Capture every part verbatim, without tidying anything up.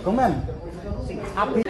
Comment. Api.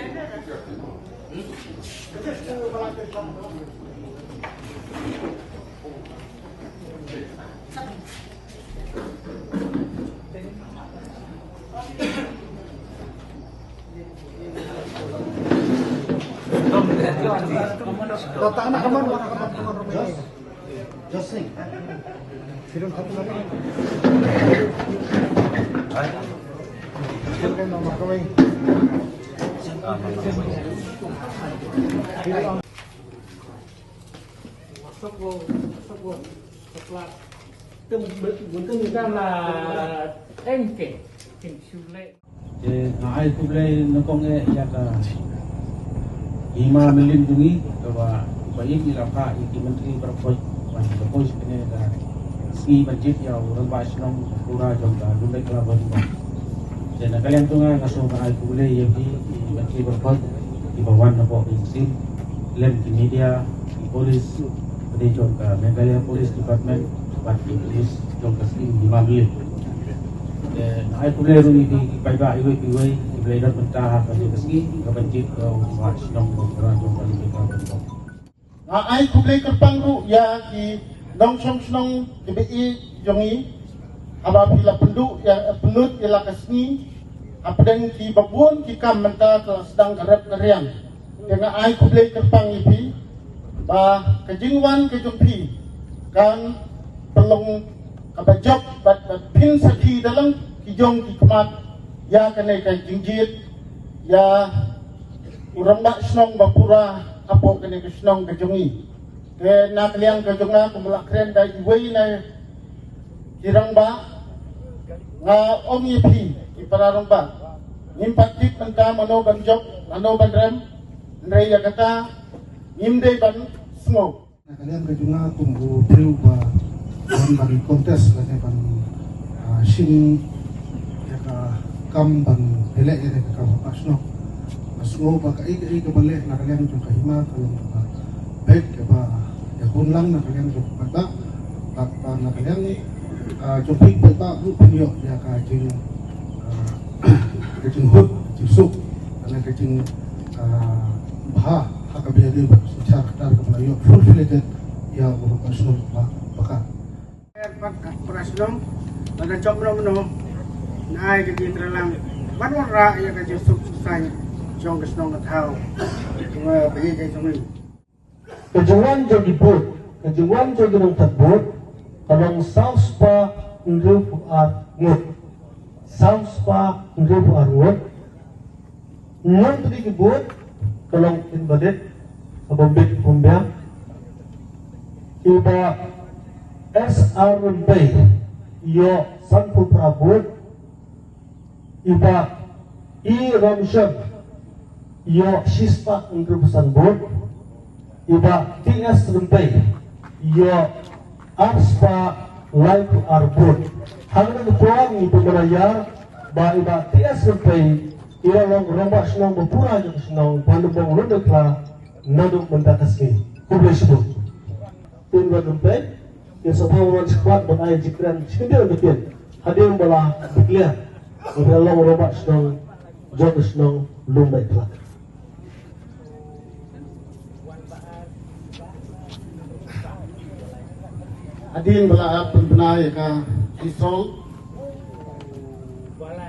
Te nga ai khublei nyngkong eh ïa ka Hima Mylliem jong ngi kaba, kaba ïeit, ngi la phah ïa ki myntri baroh ban poi sha kane ka sngi ban jied ïa u rangbah shnong pura jong ka Lumlei Kla Bhoi Ri Bhoi. Te na ka liang jong nga, nga sngewbha ban ai khublei ïa phi ki myntri baroh kiba wan napoh ka ïing ka sem, lem ki media, ki police, ki jong ka Meghalaya Police Department bad ki police jong ka skim Hima Mylliem. Te nga ai khublei ruh ïa phi ki paidbah iwei pa iwei kiba la ïadon bynta ha kane ka sngi kaban jied ïa u rangbah shnong ba pura jong ka Lumlei Kla Bhoi Ri Bhoi. Nga ai khublei kyrpang ruh ïa ki nongshong shnong kiba ïeit jong ngi haba phi la pynduh ïa, pynlut ïa la ka sngi hapdeng kiba bun ki kam mynta ka la sdang ka rep ka riang. Te nga ai khublei kyrpang ïa phi ba ka jingwan ka jong phi kan pynlong kaba jop bad, bad phin sakhi da lang ki jong ki khmat ïa kane ka jingjied ïa u rangbah shnong ba pura hapoh kane ka shnong ka jong ngi. Te na ka liang ka jong nga, kumba la kren da iwei na ki rangbah, nga ong ïa phi ki para rangbah, ngim pat tip mynta mano ban jop, mano ban rem, hynrei ïa kata ngim dei ban sngew. Na ka liang ka jong nga kum u briew ba wan ban contest lane ban, ah, shim ïa ka kam ban pynleh ïa ka kam rangbah shnong. Nga sngew ba kaei kaei kaba leh na ka liang jong ka hima ka long kaba beit, kaba ïakhun lang na ka liang jong ka paidbah. Bad ba na ka liang, ah, jong phi paidbah ruh phin ïoh ïa ka jing, ah, Ka jinghut, jingsuk, lane ka jing, ah, bha ha ka biang bad synshar kata kaba la ïoh full fledged ïa u rangbah shnong ba paka. Pat ka para shnong, lada jop mynno mynno, nai ka jingtreilang ban wanrah ïa ka jingsuk jingsaiñ jong ka shnong ka thaw. Nga ba ïa ka jong ngi. Ka jingwan jong ki vote, ka jingwan jong ki nongthep vote ka long saw spah hynriewphew ar ngut. Saw spah hynriewphew ar ngut. Hynñiew tylli ki vote ka long invalid, ka bym bit bym biang. I Bah S R Rympei ïoh sanphew phra vote. I Bah E Ramshon ïoh shispah hynriewphew san vote. I Bah T S Rympei ïoh arspah laiphew ar vote. Hangne ka por ngi pynbna ïa ba i Bah T S Rympei i la long rangbah shnong ba pura jong ka shnong Banbung Lumekla naduh mynta ka sngi. Khublei shibun. Tin ban pynpei, ïa sngewbha wan skwat ban ai jingkren shikyndiah ka tin. Hadien ba la declare ïa ka long rangbah shnong jong ka shnong Lumekla. Hadien ba la pynbna ïa ka result,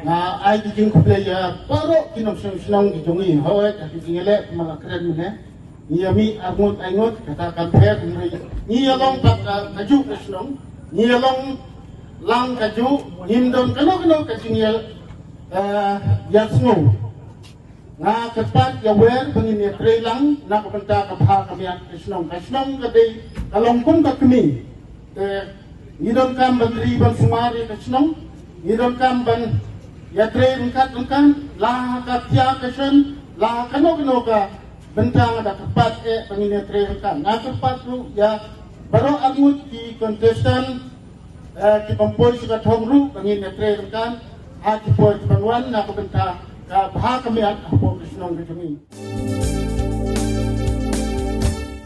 nga ai ki jingkhublei ïa baroh ki nongshong shnong ki jong ngi, hooid, ha ki jingïaleh ba la kren mynne. Ngi ïa mih ar ngut ar ngut, kata kan pher, ngi ïa long pat ka, kajuh ka shnong. Ngi ïa long lang kajuh, ngim don kano kano ka jingïa, eh, ïa sngew. Nga kyrpad ïa wer ba ngin ïa trei lang na ka bynta ka bha ka miat ka shnong. Ka shnong ka dei ka long kum ka kmie. Te ngi donkam ban ri ban sumar ïa ka shnong. Ngi donkam ban ïa trei ryngkat ryngkat, la ha ka ktien ka shnong, la ha kano kano ka bynta. Nga da kyrpad eh ba ngin ïa trei ryngkat. Nga kyrpad ruh ïa baroh arngut ki contestant, eh, ki bym poi sha ka thong ruh ba ngin ïa trei ryngkat ha ki por ki ban wan na ka bynta ka bha ka miat hapoh ka shnong ka jong ngi.